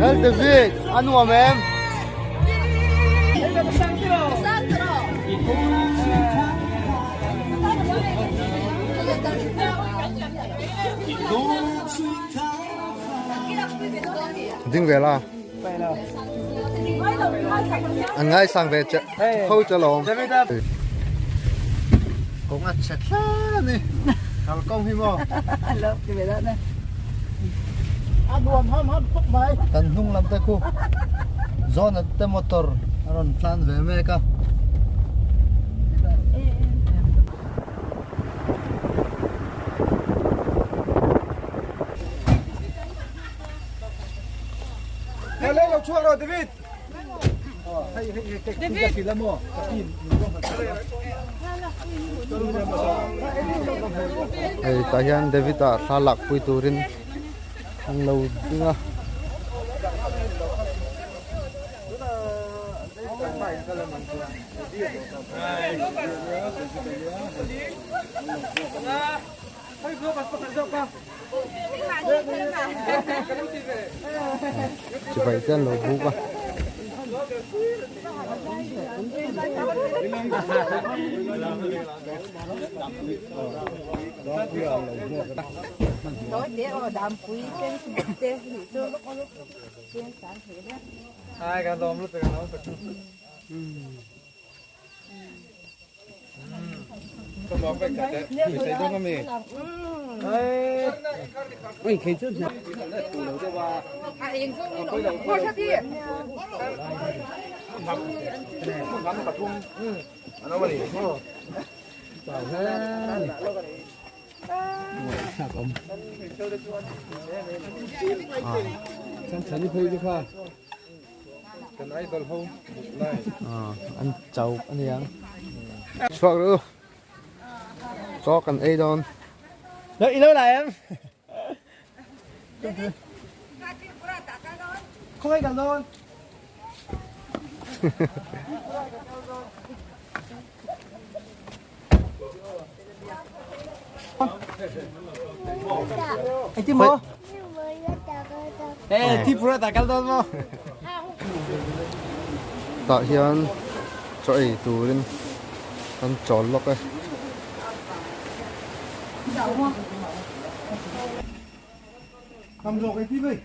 Lal David, a nuam em? Ding ve la. An ngaisang ve che tho che lawm. Kawng a chhe hle a ni. Kal kawng hi maw? A nuam ham ham khawp mai. Kan hnung lam te khu zawn te motor a rawn tlan ve mek a. Hei tah hian David ah thla lak pui turin an lo ding a. Chibai te an lo buk a. Kan idol ho lai. An chau a niang. Chhuak ru. Chaw kan ei dawn. Lo i lo lai em. Không ai kal dawn. Ai ti mo? Eh, ti pura ta kal dawn mo. Tah hian chaw ei turin an chawl lawk e. Kam zawk ei ti mai.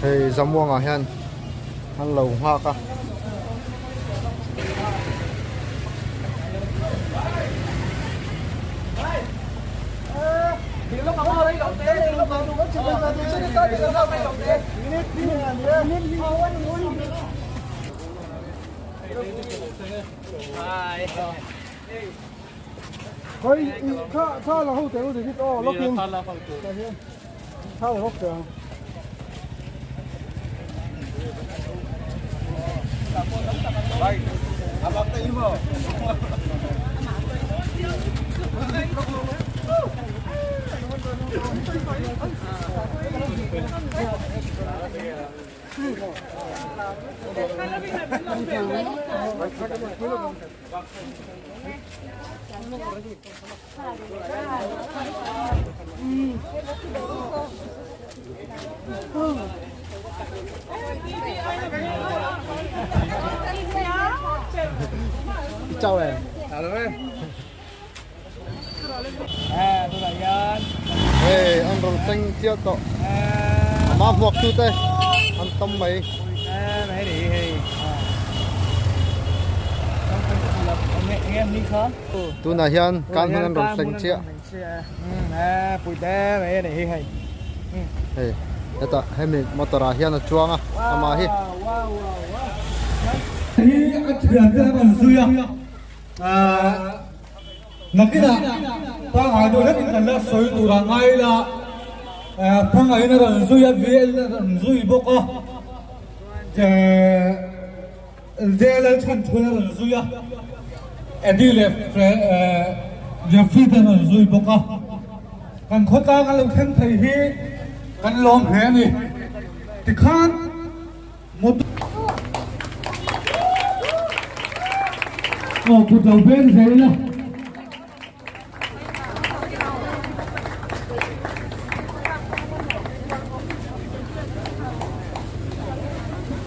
Hei Zamuangah hian an lo nghak a. Khoi tha tha là hậu tiểu thì biết ô lốc in. Tha là hậu tiểu. Chau em. Hei an rawn thleng chiah tawh ama hmuak tu te an tam mai. Tunah hian kan hmun an rawn thleng chiah. Hei hetah hemi motor ah hian a chuang a amah hi. Hi a thian te an rawn zui a. Nakinah pangngai deuh hlekin kan la sawi tur a ngai ila, pangaiin a rawn zui a, VL a rawn zui bawk a, JLL chhanchhuan a rawn zui a, Eddie leh Jeffrey te an rawn zui bawk a, kan khawtlang an lo thleng thei hi kan lawm hle a ni. Tikhan. Aw kut lo beng zel ila.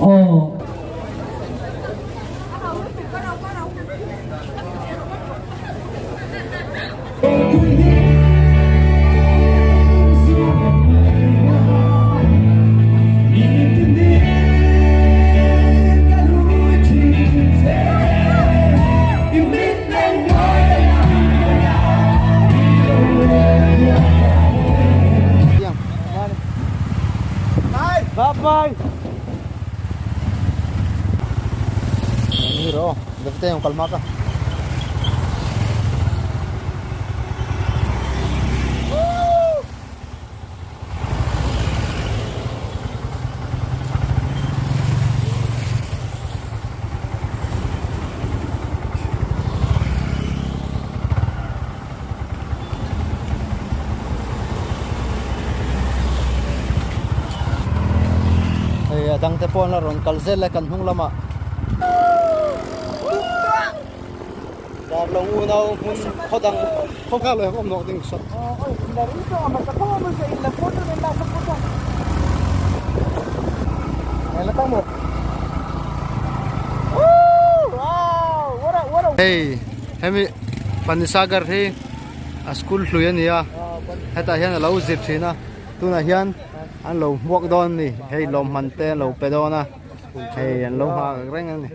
Aw. Bye bye. Hero, dapat yung kalma ka. Hei a dangte pawh an la rawn kal zel e kan hnung lamah. Darlawng unau hmun khaw dang khaw kha lo awm nawh ding sawt. Hei hemi Panisagar hi a school hlui a ni a hetah hian a lo zir thin a tunah hian an lo hmuak dawn a ni hei lawmhman te an lo pe dawn a. Hei an lo nghak reng a ni.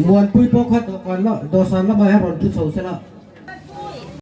Muanpui pawh kha dawhkan dawhsan lamah hian rawn thu chho se la.